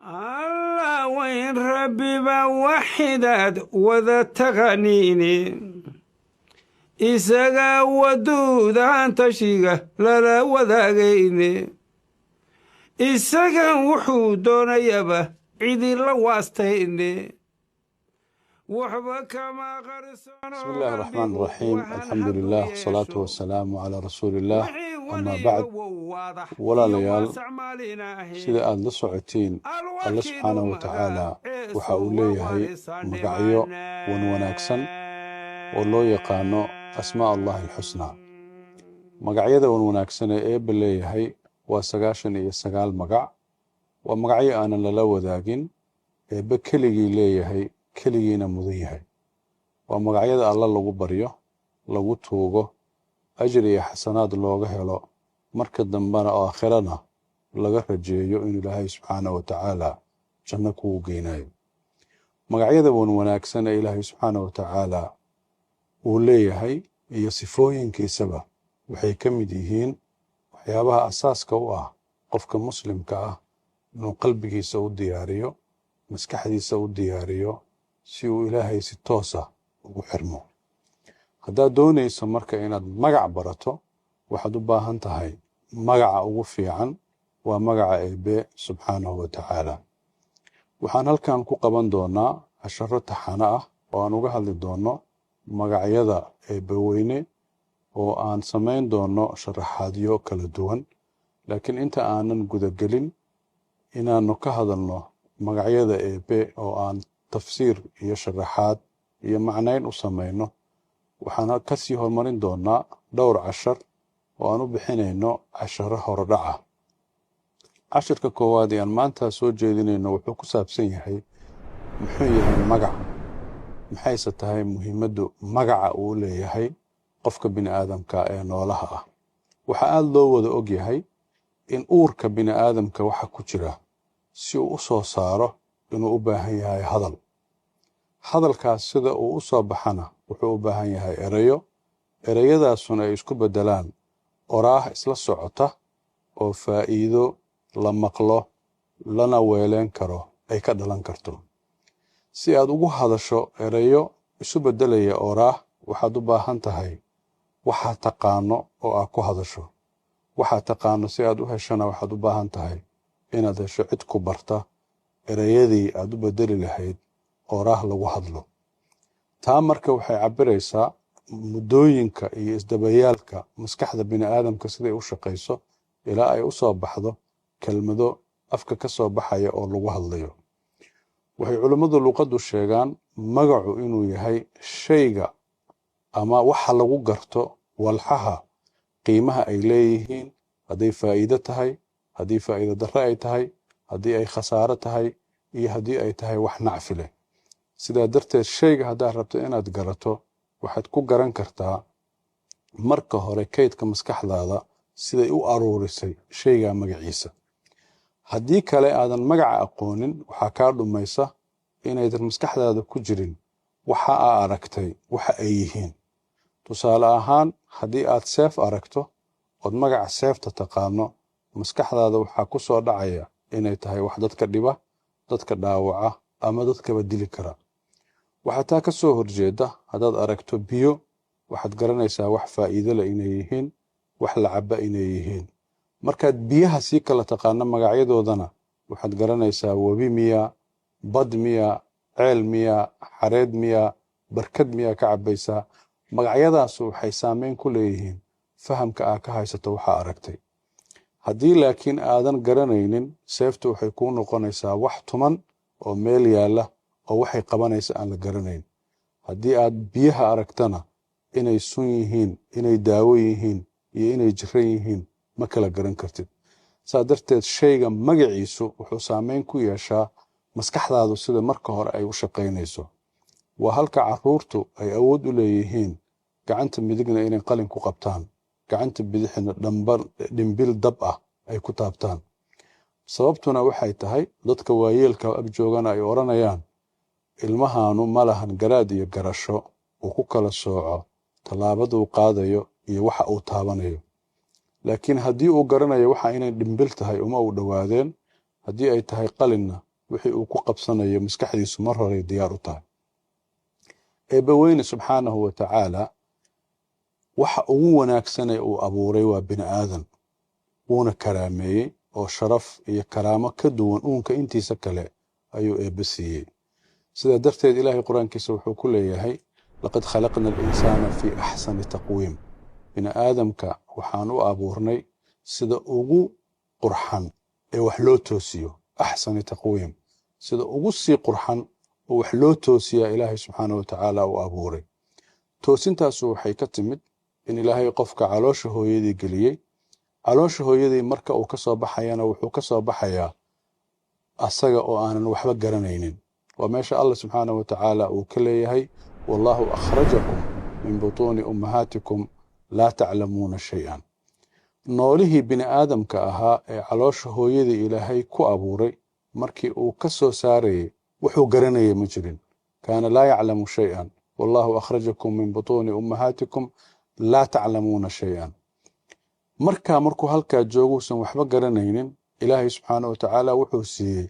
Allah weyn rabbiba waxidaad wada taqaniini, isagaa waduudaan tashiga lala wadaagayne, isagan wuxuu doonayaba cidi la waastayne, waxba kama. بسم الله الرحمن الرحيم، الحمد لله والصلاة والسلام على رسول الله، أما بعد. Walaalayaal, sida aad la socotiin, Alle subxaanahu wa tacaala waxa uu leeyahay magacyo wan wanaagsan oo loo yaqaano asmaa Allahi alxusnaa. Magacyada wan wanaagsan ee Eebbe leeyahay waa 99 magac. Waa magacyo aanan lala wadaagin, Eebbe keligii leeyahay, keligiina mudan yahay. Waa magacyada Alla lagu baryo, lagu tuugo, ajir iyo xasanaad looga helo, marka dambena oo aakhirana laga rajeeyo in Ilaahay subxaanah wa tacaala janno kugu geynayo. Magacyada wan wanaagsan ee Ilaahay subxaanah wa tacaala uu leeyahay iyo sifooyinkiisaba waxay ka mid yihiin waxyaabaha asaaska u ah qofka muslimka ah inuu qalbigiisa u diyaariyo, maskaxdiisa u diyaariyo, si uu Ilaahay si toosa ugu xirmo. Haddaad doonayso marka inaad magac barato, waxaad u baahan tahay magaca ugu fiican, waa magaca Eebe subxaanahu wa tacaala. Waxaan halkan ku qaban doonaa casharo taxano ah oo aan uga hadli doono magacyada Eebbe weyne, oo aan samayn doono sharaxaadyo kala duwan. Laakiin inta aanan gudagelin inaannu ka hadalno magacyada Eebbe oo aan tafsiir iyo sharaxaad iyo macnayn u samayno, waxaan kasii horumarin doonaa dhowr cashar oo aan u bixinayno casharo horodhaca. Cashirka koowaad ee aan maanta soo jeedinayno wuxuu ku saabsan yahay: muxuu yahay magac, maxayse tahay muhiimaddu magaca uu leeyahay qofka bini aadamka ee noolaha ah? Waxaa aada loo wada og yahay in uurka bini aadamka waxa ku jira si uu u soo saaro inuu u baahan yahay hadal. Hadalkaas sida uu u soo baxana wuxuu u baahan yahay erayo, ereyadaasuna ay isku beddelaan oraah isla socota oo faa'iido la maqlo lana weeleen karo ay ka dhalan karto. Si aad ugu hadasho ereyo isu beddelaya oraah, waxaad u baahan tahay waxaad taqaano oo aad ku hadasho. Waxaad taqaano si aad u heshona, waxaad u baahan tahay inaad hesho cid ku barta ereyadii aad u beddeli lahayd oraah lagu hadlo. Taa marka waxay cabbiraysaa muddooyinka iyo isdabayaalka maskaxda bini aadamka siday u shaqayso ilaa ay u soo baxdo kelmado afka ka soo baxaya oo lagu hadlayo. Waxay culummadu luqaddu sheegaan magacu inuu yahay shayga ama waxa lagu garto walxaha qiimaha ay leeyihiin, hadday faa'iido tahay, haddii faa'iido darre ay tahay, haddii ay khasaaro tahay iyo haddii ay tahay wax nacfi leh. Sidaa darteed, shayga haddaad rabto inaad garato, waxaad ku garan kartaa marka hore kaydka maskaxdaada siday u aruurisay shaygaa magaciisa. Haddii kale aadan magaca aqoonin, waxaa kaa dhumaysa inaydan maskaxdaada ku jirin waxa aa aragtay waxa ay yihiin. Tusaale ahaan, haddii aad seef aragto ood magaca seefta taqaano, maskaxdaada waxaa ku soo dhacaya inay tahay wax dadka dhiba, dadka dhaawaca ama dadkaba dili kara. Waxaa taa ka soo horjeeda, haddaad aragto biyo, waxaad garanaysaa wax faa'iido leh inay yihiin, wax la caba inay yihiin. Markaad biyaha sii kala taqaano magacyadoodana, waxaad garanaysaa webi miya, bad miya, ceel miya, xareed miya, barkad miyaa ka cabaysaa. Magacyadaasu waxay saameyn ku leeyihiin fahamka aad ka haysato waxaa aragtay. Haddii laakiin aadan garanaynin, seeftu waxay kuu noqonaysaa wax tuman oo meel yaalla oo waxay qabanaysa aan la garanayn. Haddii aad biyaha aragtana, inay sun yihiin, inay daawo yihiin iyo inay jiran yihiin ma kala garan kartid. Saa darteed, shayga magaciisu wuxuu saameyn ku yeeshaa maskaxdaadu sida marka hore ay u shaqaynayso. Waa halka caruurtu ay awood u leeyihiin gacanta midigna inay qalin ku qabtaan, gacanta bidixna dhimbil dab ah ay ku taabtaan. Sababtuna waxay tahay, dadka waayeelka ag joogana ay odhanayaan, ilmahaanu ma lahan garaad iyo garasho uu ku kala sooco tallaabaduu qaadayo iyo waxa uu taabanayo. Laakiin haddii uu garanayo waxa inay dhimbil tahay, uma uu dhowaadeen. Haddii ay tahay qalinna Wixii uu ku qabsanayo maskaxdiisu mar horay diyaar u tahay. Eebbaweyne subxaanahu wa tacaala waxa ugu wanaagsanee uu abuuray waa bini aadan, wuuna karaameeyey oo sharaf iyo karaamo ka duwan uunka intiisa kale ayuu Eebbe siiyey. Sidaa darteed Ilaahay Qur-aankiisa wuxuu ku leeyahay: "Laqad khalaqna alinsaana fii axsani taqwiim." Bini aadamka waxaan u abuurnay sida ugu qurxan ee wax loo toosiyo. Axsani taqwiim, sida ugu sii qurxan oo wax loo toosiyaa Ilaahay subxaana wa tacaala u abuuray. Toosintaasu waxay ka timid in Ilaahay qofka caloosha hooyadii geliyey. Caloosha hooyadii marka uu ka soo baxayana, wuxuu ka soo baxayaa asaga oo aanan waxba garanaynin. Waa meesha Allah subxaana wa tacaala uu ka leeyahay: "Wallaahu akhrajakum min butuuni ummahaatikum laa taclamuuna shay-an." Noolihii bini aadamka ahaa ee caloosha hooyadii Ilaahay ku abuuray, markii uu ka soo saarayay wuxuu garanayay ma jirin. Kaana laa yaclamu shay-an. "Wallaahu akhrajakum min butuuni ummahaatikum laa taclamuuna shay-an." Markaa markuu halkaa jooguusan waxba garanaynin, Ilaahay subxaana wa tacaala wuxuu siiyey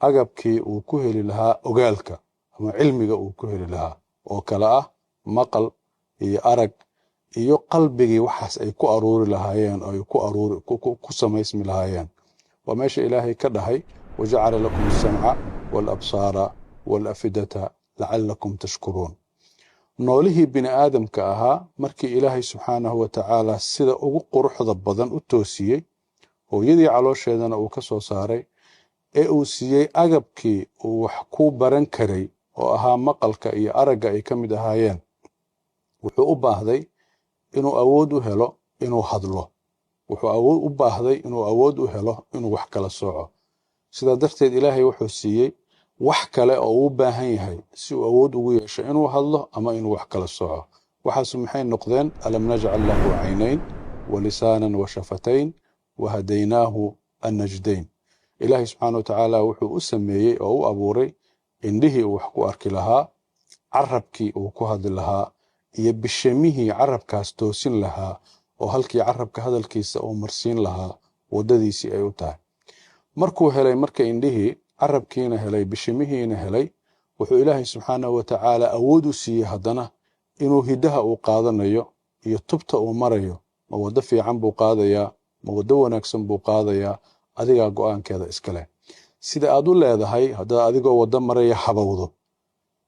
agabkii uu ku heli lahaa ogaalka ama cilmiga uu ku heli lahaa, oo kale ah maqal iyo arag iyo qalbigii waxaas ay ku aruuri lahaayeen oo ay ku aruuri ku samaysmi lahaayeen. Waa meesha Ilaahay ka dhahay: "Wajacala lakum asamca waalabsaara waalafidata lacalakum tashkuruun." Noolihii bini aadamka ahaa markii Ilaahay subxaanahu wa tacaala sida ugu quruxda badan u toosiyey, hooyadii caloosheedana uu ka soo saaray, ee uu siiyey agabkii uu wax ku baran karay oo ahaa maqalka iyo aragga ay ka mid ahaayeen, wuxuu u baahday inuu awood u helo inuu hadlo. Wuxuu awood u baahday inuu awood u helo inuu wax kala sooco. Sidaa darteed Ilaahay wuxuu siiyey wax kale oo uu u baahan yahay si uu awood ugu yeesho inuu hadlo ama inuu wax kala sooco. Waxaasu maxay noqdeen? "Alam najcal lahu caynayn wa lisaanan wa shafatayn wa hadaynaahu annajdayn." Ilaahay subxaana wa tacaala wuxuu u sameeyey oo u abuuray indhihii uu wax ku arki lahaa, carabkii uu ku hadli lahaa iyo bishamihii carabkaas toosin lahaa, oo halkii carabka hadalkiisa uu marsiin lahaa waddadiisii ay u tahay. Markuu helay marka indhihii, carabkiina helay, bishimihiina helay, wuxuu Ilaahay subxaanahu wa tacaala awood u siiyey haddana inuu hiddaha uu qaadanayo iyo tubta uu marayo, ma waddo fiican buu qaadayaa, ma waddo wanaagsan buu qaadayaa, adigaa go'aankeeda iska leh. Sida aad u leedahay, haddaad adigoo waddo maraya habowdo,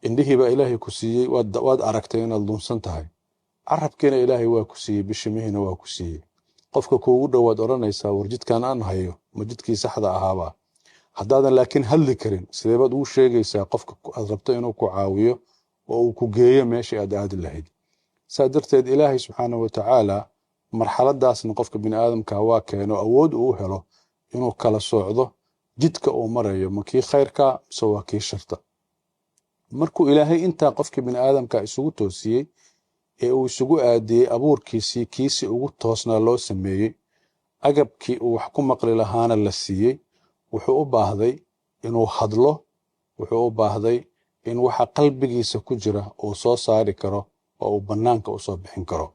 indhihii baa Ilaahay ku siiyey, waad aragtay inaad lunsan tahay. Carabkiina Ilaahay waa ku siiyey, bishimihiina waa ku siiyey. Qofka kuugu dhowaad odhanaysaa: "War, jidkan aan hayo ma jidkii saxda ahaabaa?" Haddaadan laakiin hadli karin, sidee baad ugu sheegaysaa qofka aad rabto inuu ku caawiyo oo uu ku geeyo meeshii aad aadi lahayd? Saa darteed Ilaahay subxaanahu wa tacaala marxaladaasna qofka bini aadamka waa keeno awood uu u helo inuu kala soocdo jidka uu marayo, ma kii khayrka mise waa kii sharta. Markuu Ilaahay intaa qofkii bini aadamka isugu toosiyey ee uu isugu aadiyey abuurkiisii kiisii ugu toosnaa loo sameeyey, agabkii uu wax ku maqli lahaana la siiyey, wuxuu u baahday inuu hadlo. Wuxuu u baahday in waxa qalbigiisa ku jira uu soo saari karo oo uu bannaanka u soo bixin karo.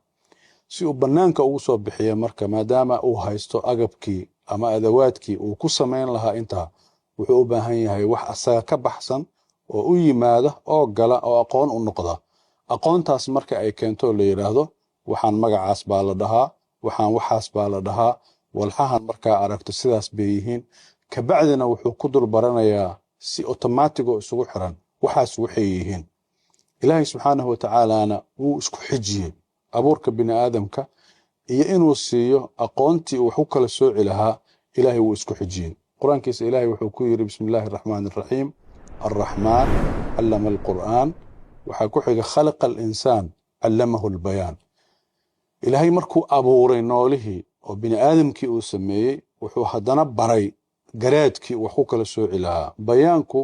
Si uu bannaanka ugu soo bixiyo marka, maadaama uu haysto agabkii ama adawaadkii uu ku samayn lahaa intaa, wuxuu u baahan yahay wax asaga ka baxsan oo u yimaada oo gala oo aqoon u noqda. Aqoontaas marka ay keento la yidhaahdo: waxaan magacaas baa la dhahaa, waxaan waxaas baa la dhahaa, walxahan markaa aragto sidaas bay yihiin. Kabacdina wuxuu ku dul baranayaa si otomaatig oo isugu xiran waxaas waxay yihiin. Ilaahay subxaanahu watacaalaana wuu isku xijiyey abuurka bini aadamka iyo inuu siiyo aqoontii uu wax ku kala sooci lahaa. Ilaahay wuu isku xijiyey. Qur-aankiisa Ilaahay wuxuu ku yidhi: "Bismi illaahi araxmaani araxiim, Arraxmaan callama alqur'aan." Waxaa ku xiga: "Khalaqa alinsaan, callamahu albayaan." Ilaahay markuu abuuray noolihii oo bini aadamkii uu sameeyey, wuxuu haddana baray garaadkii uu wax ku kala sooci lahaa. Bayaanku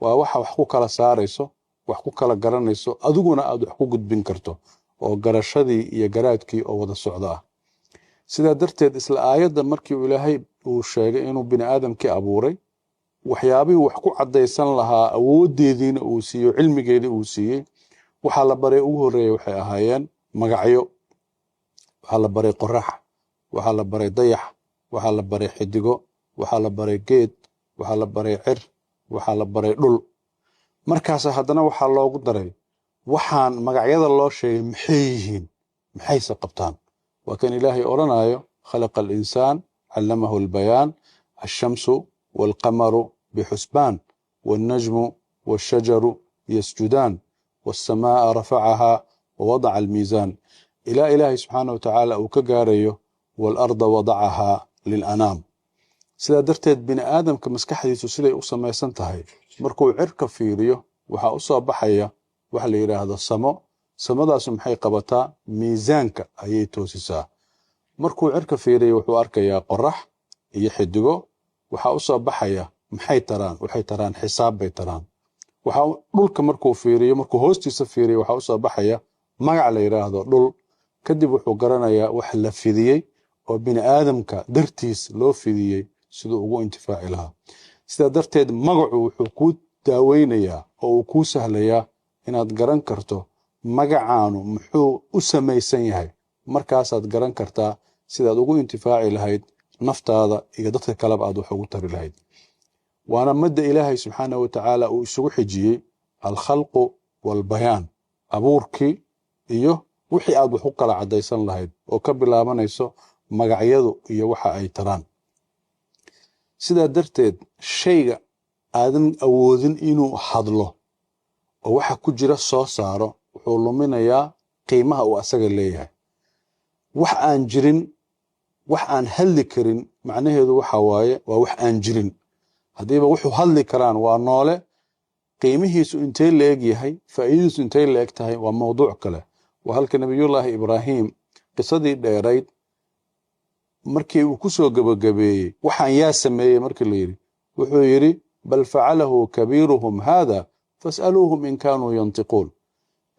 waa waxa wax ku kala saarayso, wax ku kala garanayso, adiguna aad wax ku gudbin karto, oo garashadii iyo garaadkii oo wada socda ah. Sidaa darteed isla aayadda markii uu Ilaahay uu sheegay inuu bini aadamkii abuuray, waxyaabihii wax ku caddaysan lahaa awooddeediina uu siiyo, cilmigeedii uu siiyey, waxaa la baray ugu horreeyay waxay ahaayeen magacyo. Waxaa la baray qorax, waxaa la baray dayax, waxaa la baray xidigo, waxaa la baray geed, waxaa la baray cir. Waxaa la baray dhul. Markaas haddana waxaa loogu daray waxaan magacyada loo sheegay maxay yihiin, maxayse qabtaan. Waa kan Ilaahay odhanayo: "Khalaqa alinsaan, callamahu albayaan, alshamsu waalqamaru bixusbaan, waalnajmu waashajaru yasjudaan, waasamaaa rafacahaa wawadaca almiisaan", ilaa Ilaahay subxaana wa tacaala uu ka gaarayo "waalarda wadacahaa lilanaam". Sidaa darteed bini aadamka maskaxdiisu siday u samaysan tahay, markuu cirka fiiriyo waxaa u soo baxaya waxa la yidhaahdo samo. Samadaasu maxay qabataa? Miisaanka ayay toosisaa. Markuu cirka fiiriyo wuxuu arkayaa qorax iyo xidigo. Waxaa u soo baxaya maxay taraan? Waxay taraan xisaab bay taraan. Waxaa dhulka markuu fiiriyo, markuu hoostiisa fiiriyo, waxaa usoo baxaya magac la yidhaahdo dhul. Kadib wuxuu garanayaa wax la fidiyey oo bini aadamka dartiis loo fidiyey siduu ugu intifaaci lahaa. Sidaa darteed magacu wuxuu kuu daaweynayaa oo uu kuu sahlayaa inaad garan karto magacaanu muxuu u samaysan yahay. Markaasaad garan kartaa sidaad ugu intifaaci lahayd naftaada iyo dadka kaleba aad wax ugu tari lahayd. Waana madda Ilaahay subxaanahu wa tacaala uu isugu xijiyey alkhalqu waalbayaan, abuurkii iyo wixii aad wax u kala caddaysan lahayd oo ka bilaabanayso magacyadu iyo waxa ay taraan. Sidaa darteed shayga aadan awoodin inuu hadlo oo waxa ku jira soo saaro wuxuu luminayaa qiimaha uu asaga leeyahay. Wax aan jirin, wax aan hadli karin, macnaheedu waxa waaye waa wax aan jirin. Haddiiba wuxuu hadli karaan waa noole. Qiimihiisu intee la eg yahay, faa'iidadiisu intee la eg tahay, waa mowduuc kale. Waa halka Nabiyullaahi Ibraahim qisadii dheerayd markii uu ku soo gebagabeeyey waxaan yaa sameeyey markii la yidhi, wuxuu yidhi: "Bal facalahu kabiiruhum haada fas'aluuhum in kaanuu yantiquun."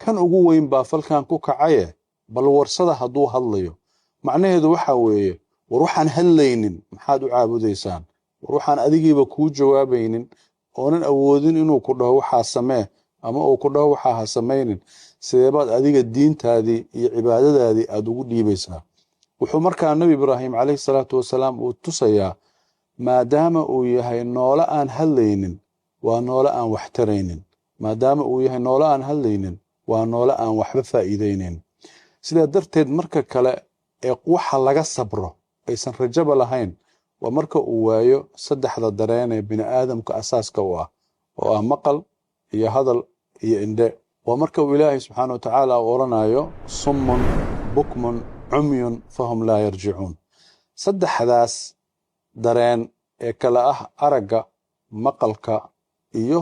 Kan ugu weyn baa falkan ku kacaye, bal warsada hadduu hadlayo. Macnaheedu waxa weeye, war waxaan hadlaynin maxaad u caabudaysaan? War waxaan adigiiba kuu jawaabaynin oonan awoodin inuu ku dhaho waxaa samee ama uu ku dhaho waxaa ha samaynin, sideebaad adiga diintaadii iyo cibaadadaadii aada ugu dhiibaysaa? Wuxuu markaa Nebi Ibraahim calayhi salaatu wasalaam uu tusayaa, maadaama uu yahay noole aan hadlaynin, waa noole aan wax taraynin. Maadaama uu yahay noole aan hadlaynin, waa noole aan waxba faa'iideynin. Sidaa darteed marka kale ee waxa laga sabro aysan rajaba lahayn waa marka uu waayo saddexda dareen ee bini aadamka asaaska u ah, oo ah maqal iyo hadal iyo indhe. Waa marka uu Ilaahay subxaana wa tacaala uu odhanayo: "Summun, bukmun, cumyun, fahum laa yarjicuun." Saddexdaas dareen ee kale ah aragga, maqalka iyo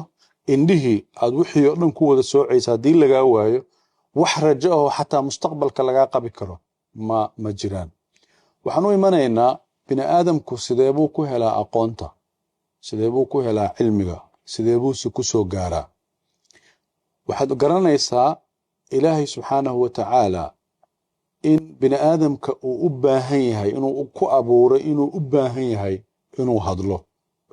indhihii aad wixii oo dhan ku wada soocaysa, haddii lagaa waayo, wax rajo ahoo xataa mustaqbalka lagaa qabi karo ma jiraan. Waxaan u imanaynaa bini aadamku sidee buu ku helaa aqoonta, sidee buu ku helaa cilmiga, sidee buuse ku soo gaaraa? Waxaad garanaysaa Ilaahay subxaanahu wa tacaala in bini aadamka uu u baahan yahay inuu ku abuuray, inuu u baahan yahay inuu hadlo,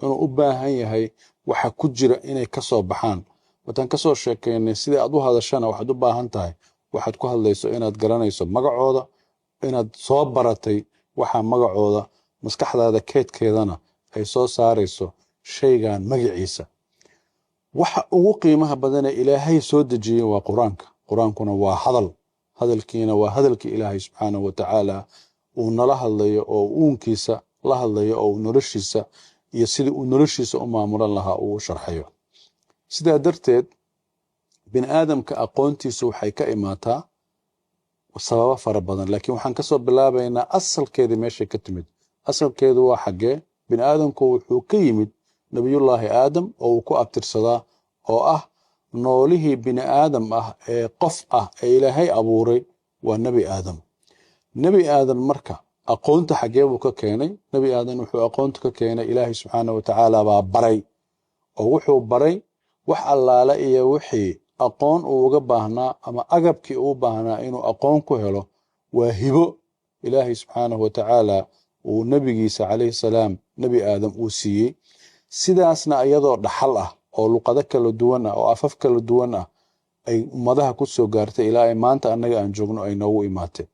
inuu u baahan yahay waxa ku jira inay ka soo baxaan. Wataan ka soo sheekeynay sidai aad u hadashana waxaad u baahan tahay waxaad ku hadlayso inaad garanayso magacooda, inaad soo baratay waxa magacooda, maskaxdaada keydkeedana ay soo saarayso shaygan magaciisa. Waxa ugu qiimaha badanee Ilaahay soo dejiyey waa Qur-aanka. Qur-aankuna waa hadal, hadalkiina waa hadalkii Ilaahay subxaanahu wa tacaala uu nala hadlayo oo uunkiisa la hadlayo oo uu noloshiisa iyo sidii uu noloshiisa u maamulan lahaa uu u sharxayo. Sidaa darteed bini aadamka aqoontiisu waxay ka imaataa sababo fara badan, laakiin waxaan kasoo bilaabaynaa asalkeedii meeshay ka timid. Asalkeedu waa xaggee? Bini aadamku wuxuu ka yimid Nabiyullaahi Aadam oo uu ku abtirsadaa, oo ah noolihii bini aadam ah ee qof ah ee Ilaahay abuuray, waa Nebi Aadam. Nebi Aadam marka aqoonta xaggee buu ka keenay? Nebi Aadam wuxuu aqoonta ka keenay Ilaahay subxaana wa tacaala baa baray, oo wuxuu baray wax allaale iyo wixii aqoon uu uga baahnaa ama agabkii uu baahnaa inuu aqoon ku helo. Waa hibo Ilaahay subxaanahu wa tacaala uu nebigiisa calayhi salaam Nebi Aadam uu siiyey. Sidaasna iyadoo dhaxal ah oo luqado kala duwan ah oo afaf kala duwan ah ay ummadaha ku soo gaartay ilaa ay maanta annaga aan joogno ay noogu imaatay.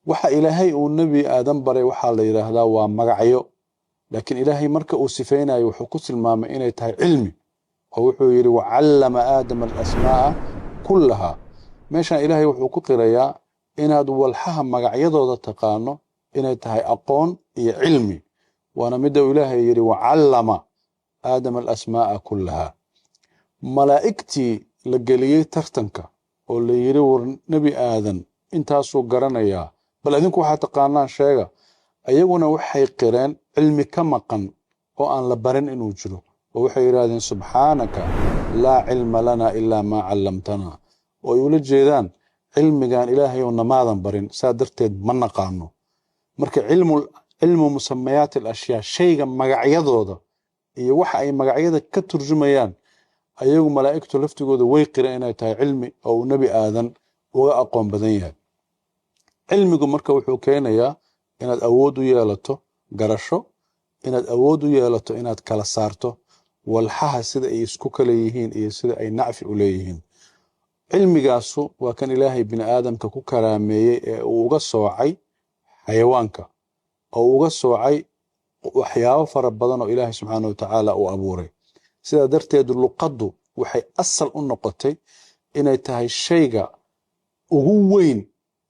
Waxa Ilaahay uu Nebi Aadam baray waxaa la yidhaahdaa waa magacyo. Laakiin Ilaahay marka uu sifaynayo wuxuu ku tilmaamay inay tahay cilmi, oo wuxuu yidhi: "Wacallama Aadama alasmaa'a kullaha." Meeshan Ilaahay wuxuu ku qirayaa inaad walxaha magacyadooda taqaano inay tahay aqoon iyo cilmi, waana midda uu Ilaahay yidhi: "Wacallama Aadama alasmaa'a kullaha." Malaa'igtii la geliyey tartanka oo la yidhi: "War, Nebi Aadan intaasuu garanayaa, bal idinku waxaa taqaanaan sheega," ayaguna waxay qireen cilmi ka maqan oo aan la barin inuu jiro, oo waxay yidhaahdeen: "Subxaanaka laa cilma lana ilaa maa callamtana," oo ay ula jeedaan cilmigan Ilaahayow namaadan barin, saa darteed ma naqaano. Marka cilmu musamayaat alashyaa, shayga magacyadooda iyo waxa ay magacyada ka turjumayaan, ayagu malaa'igtu laftigooda way qireen inay tahay cilmi oo uu Nebi Aadan uga aqoon badan yahay. Cilmigu marka wuxuu keenayaa inaad awood u yeelato garasho, inaad awood u yeelato inaad kala saarto walxaha sida ay isku kala yihiin iyo sida ay nacfi u leeyihiin. Cilmigaasu waa kan Ilaahay bini aadamka ku karaameeyey ee uu uga soocay xayawaanka oo uu uga soocay waxyaabo fara badan oo Ilaahay subxaana watacaala uu abuuray. Sidaa darteed luqaddu waxay asal u noqotay inay tahay shayga ugu weyn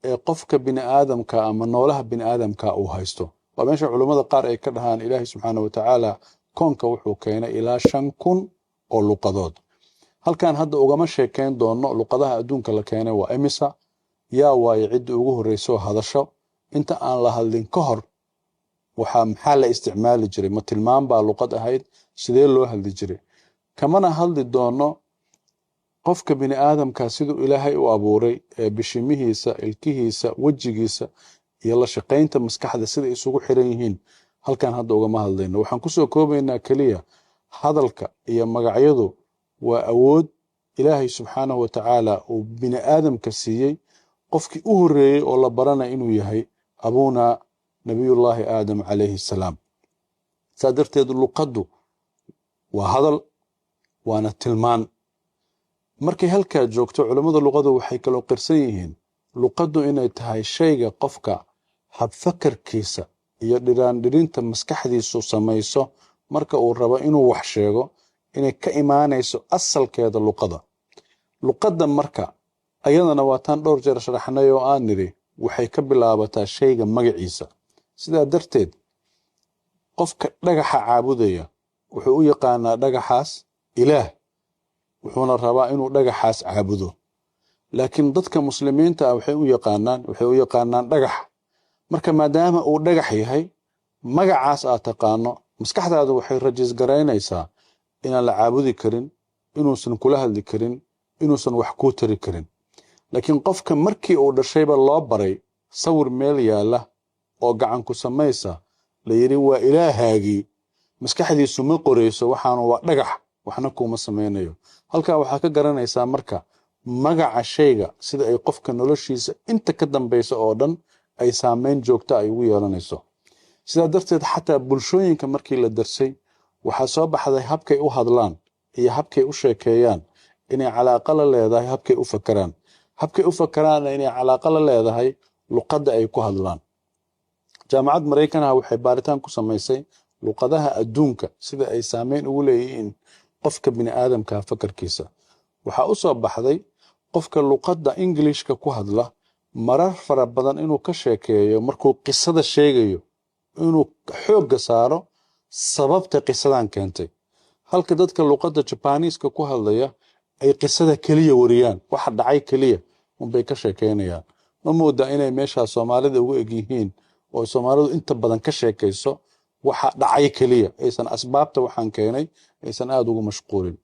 ee qofka bini aadamka ama noolaha bini aadamka uu haysto. Waa meesha culummada qaar ay ka dhahaan Ilaahay subxaana watacaala koonka wuxuu keenay ilaa 5000 oo luqadood. Halkan hadda ugama sheekeyn doono luqadaha adduunka la keenay waa imisa, yaa waaye cidda ugu horreysoo hadasho, inta aan la hadlin ka hor waxaa maxaa la isticmaali jiray, ma tilmaam baa luqad ahayd, sidee loo hadli jiray. Kamana hadli doono qofka bini aadamka siduu Ilaahay u abuuray ee bishimihiisa, ilkihiisa, wejigiisa iyo la shaqaynta maskaxda sida isugu xiran yihiin. Halkan hadda ugama hadlayno. Waxaan kusoo koobaynaa keliya hadalka iyo magacyadu waa awood Ilaahay subxaanahu watacaala uu bini aadamka siiyey, qofkii u horreeyey oo la baranaya inuu yahay abuuna Nabiyullaahi Aadam calayhi salaam. Saa darteed luqaddu waa hadal waana tilmaan. Markay halkaa joogto, culammada luqadu waxay kaloo qirsan yihiin luqaddu inay tahay shayga qofka habfakarkiisa iyo dhiraandhirinta maskaxdiisu samayso marka uu rabo inuu wax sheego inay ka imaanayso asalkeeda luqada. Luqadda marka ayadana waa taan dhowr jeer sharaxnay oo aan nidhi waxay ka bilaabataa shayga magaciisa. Sidaa darteed qofka dhagaxa caabudaya wuxuu u yaqaanaa dhagaxaas ilaah, wuxuuna rabaa inuu dhagaxaas caabudo. Laakiin dadka muslimiinta ah waxay u yaqaanaan dhagax. Marka maadaama uu dhagax yahay, magacaas aad taqaano, maskaxdaadu waxay rajiis garaynaysaa inaan la caabudi karin, inuusan kula hadli karin, inuusan wax kuu tari karin. Laakiin qofka markii uu dhashayba loo baray sawir meel yaalla oo gacan ku samaysa, la yidhi waa ilaahaagii, maskaxdiisu ma qorayso waxaanu waa dhagax, waxna kuuma samaynayo. Halkaa waxaa ka garanaysaa marka magaca shayga sida ay qofka noloshiisa inta ka dambaysa oo dhan ay saameyn joogta ay ugu yeelanayso. Sidaa darteed xataa bulshooyinka markii la darsay waxaa soo baxday habkay u hadlaan iyo habkay u sheekeeyaan inay calaaqa la leedahay habkay u fakaraan, habkay u fakaraanna inay calaaqa la leedahay luqadda ay ku hadlaan. Jaamacad Maraykanha waxay baaritaan ku samaysay luqadaha adduunka sida ay saameyn ugu leeyihiin qofka bini aadamka fakarkiisa. Waxaa u soo baxday qofka luqadda Ingilishka ku hadla marar fara badan inuu ka sheekeeyo, markuu qisada sheegayo, inuu xoogga saaro sababta qisadan keentay, halka dadka luqadda Jabaniiska ku hadlaya ay qisada keliya wariyaan, waxa dhacay keliya unbay ka sheekeynayaan. Ma moodaa inay meeshaas Soomaalida ugu eg yihiin, oo Soomaalidu inta badan ka sheekayso waxa dhacay keliya, aysan asbaabta waxaan keenay aysan aada ugu mashquulin?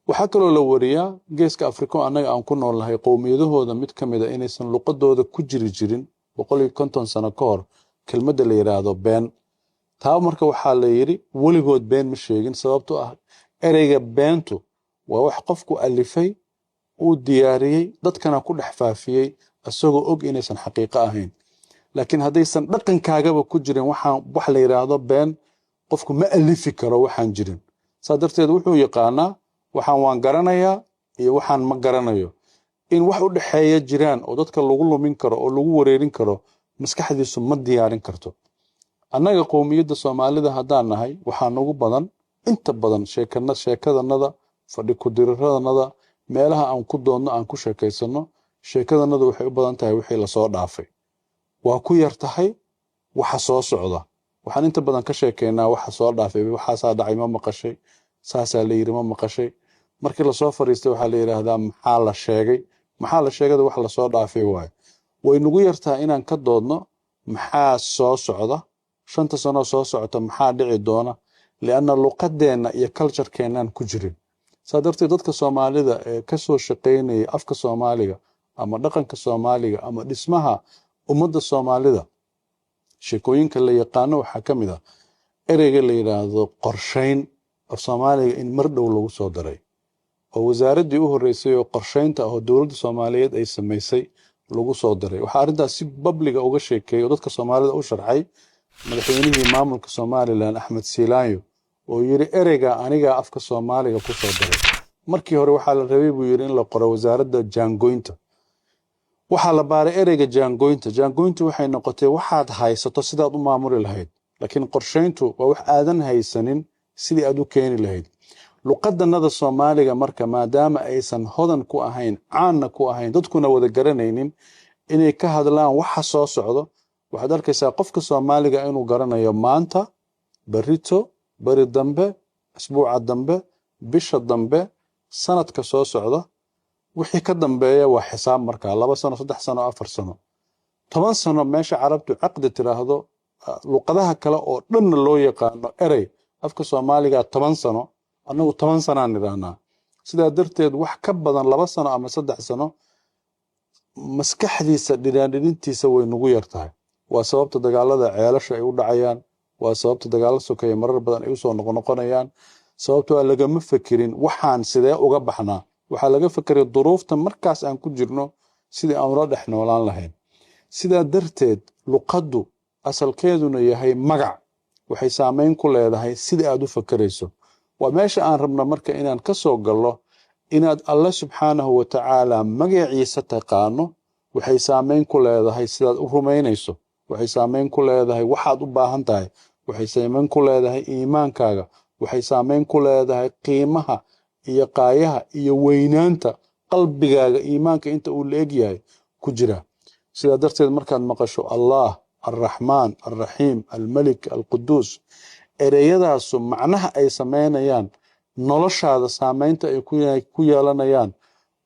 Waxaa kaloo la wariyaa Geeska Afrika oo annaga aan ku noolnahay qowmiyadahooda mid ka mid a inaysan luqadooda ku jiri jirin 150 sano ka hor kelmadda la yidhaahdo been. Taa marka waxaa la yidhi weligood been ma sheegin, sababtoo ah ereyga beentu waa wax qofku alifay, uu diyaariyey, dadkana ku dhex faafiyey isagoo og inaysan xaqiiqo ahayn. Laakiin haddaysan dhaqankaagaba ku jirin waxaan wax la yidhaahdo been, qofku ma alifi karo waxaan jirin. Saa darteed wuxuu yaqaanaa waxaan waan garanayaa iyo waxaan ma garanayo in wax u dhexeeya jiraan oo dadka lagu lumin karo oo lagu wareerin karo, maskaxdiisu ma diyaarin karto. Annaga qowmiyadda Soomaalida haddaan nahay, waxaa nagu badan inta badan sheekana, sheekadanada, fadhi ku-diriradanada, meelaha aan ku doodno, aan ku sheekaysanno, sheekadanadu waxay u badan tahay wixii lasoo dhaafay, waa ku yar tahay waxa soo socda. Waxaan inta badan ka sheekeynaa waxa soo dhaafay. Waxaasaa dhacay, ma maqashay? Saasaa la yiri, ma maqashay? Markii lasoo fariistay waxaa la yidhaahdaa, "Maxaa la sheegay?" Maxaa la sheegada wax lasoo dhaafay waayo. Way nagu yartahay inaan ka doodno maxaa soo socda, 5ta sanoo soo socota maxaa dhici doona, lianna luqadeenna iyo culturekeenaan ku jirin. Saa darteed dadka Soomaalida ee kasoo shaqeynaya afka Soomaaliga ama dhaqanka Soomaaliga ama dhismaha ummadda Soomaalida, sheekooyinka la yaqaano waxaa ka mid ah ereyga la yidhaahdo qorshayn af Soomaaliga in mar dhow lagu soo daray, oo wasaaraddii u horreysay oo qorshaynta ah oo dowladda Soomaaliyeed ay samaysay lagu soo daray. Waxaa arrintaas si public ah uga sheekeeyay oo dadka Soomaalida u sharxay madaxweynihii maamulka Somaliland, Axmed Siilaanyo, oo yiri, "Ereyga anigaa afka Soomaaliga ku soo daray. Markii hore waxaa la rabay," buu yiri, "in la qoro wasaaradda jaangoynta." Waxaa la baaray ereyga jaangoynta. Jaangoyntu waxay noqotay waxaad haysato sidaad u maamuli lahayd, laakiin qorshayntu waa wax aadan haysanin sidii aad u keeni lahayd. Luqadanada Soomaaliga marka, maadaama aysan hodan ku ahayn, caanna ku ahayn, dadkuna wada garanaynin inay ka hadlaan waxa soo socdo, waxaad arkaysaa qofka Soomaaliga inuu garanayo maanta, berrito, beri dambe, asbuuca dambe, bisha dambe, sanadka soo socda. Wixii ka dambeeya waa xisaab markaa, 2 sano, 3 sano, 4 sano, 10 sano. Meesha Carabtu caqdi tiraahdo, luqadaha kale oo dhanna loo yaqaano erey afka Soomaaliga 10 sano, annagu 10 sanaan nidhaahnaa. Sidaa darteed wax ka badan 2 sano ama 3 sano maskaxdiisa dhinaandhinintiisa way nagu yar tahay. Waa sababta dagaalada ceelasha ay u dhacayaan, waa sababta dagaalo sokeeye marar badan ay usoo noqnoqonayaan. Sababto a lagama fekerin waxaan sidee uga baxnaa. Waxaa laga fekeray duruufta markaas aan ku jirno sidii aan ula dhex noolaan lahayn. Sidaa darteed luqaddu, asalkeeduna yahay magac, waxay saameyn ku leedahay sida aad u fakerayso. Waa meesha aan rabno marka inaan ka soo gallo. Inaad Alle subxaanahu wa tacaala magaciisa taqaano waxay saameyn ku leedahay sidaad u rumaynayso, waxay saameyn ku leedahay waxaad u baahan tahay, waxay saameyn ku leedahay iimaankaaga, waxay saameyn ku leedahay qiimaha iyo qaayaha iyo weynaanta qalbigaaga, iimaanka inta uu la eg yahay ku jira. Sidaa darteed markaad maqasho Allah, Alraxmaan, Alraxiim, Almelik, Alquduus, ereyadaasu macnaha ay sameynayaan, noloshaada saameynta ay ku yeelanayaan,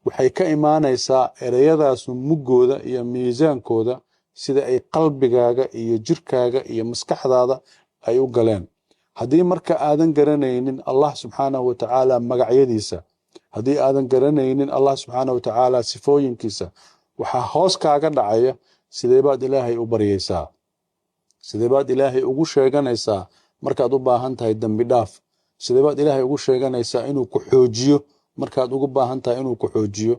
waxay ka imaanaysaa ereyadaasu muggooda iyo miisaankooda, sida ay qalbigaaga iyo jirkaaga iyo maskaxdaada ay u galeen. Haddii marka aadan garanaynin Allah subxaanahu wa tacaala magacyadiisa, haddii aadan garanaynin Allah subxaanahu wa tacaala sifooyinkiisa, waxaa hoos kaaga dhacaya sidee baad Ilaahay u baryaysaa, sidee baad Ilaahay ugu sheeganaysaa markaad u baahan tahay dembi dhaaf, sidee baad Ilaahay ugu sheeganaysaa inuu ku xoojiyo markaad ugu baahan tahay inuu ku xoojiyo,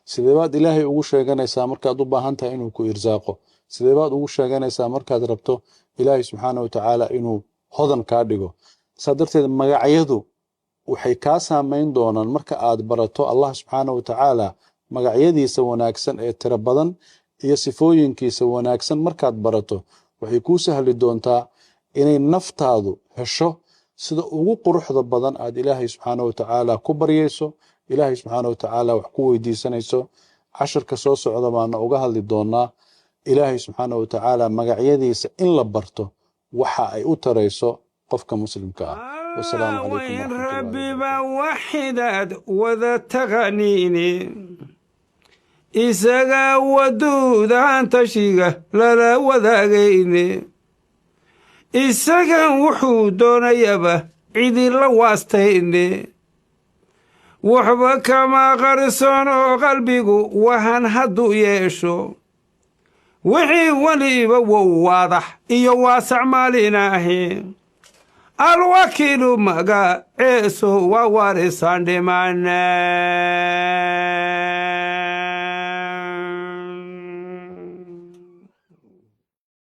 sidee baad Ilaahay ugu sheeganaysaa markaad u baahan tahay inuu ku irsaaqo, sidee baad ugu sheeganaysaa markaad rabto Ilaahay subxaana wa tacaala inuu hodan kaa dhigo. Saa darteed magacyadu waxay kaa saameyn doonaan marka aad barato Allah subxaana wa tacaala magacyadiisa wanaagsan ee tiro badan iyo sifooyinkiisa wanaagsan. Markaad barato, waxay kuu sahli doontaa inay naftaadu hesho sida ugu quruxda badan aad Ilaahay subxaana wa tacaala ku baryayso, Ilaahay subxaana wa tacaala wax ku weydiisanayso. Cashirka soo socda baana uga hadli doonaa Ilaahay subxaana wa tacaala magacyadiisa in la barto waxa ay u tarayso qofka Muslimka ah. Wasalaamu calaykum wayn waraxmatullahi rabbiba wabarakaatu. Waxidaad wada taqaniini, isagaa waduudaan tashiga lala wadaagayne, isagan wuxuu doonayaba cidila waastayne, waxba kama qarsoonoo qalbigu wahan hadduu yeesho, wixii weliba wow waadax iyo waasac maalinaahi. Alwakiilu magaceesu waa warisaan dhimane.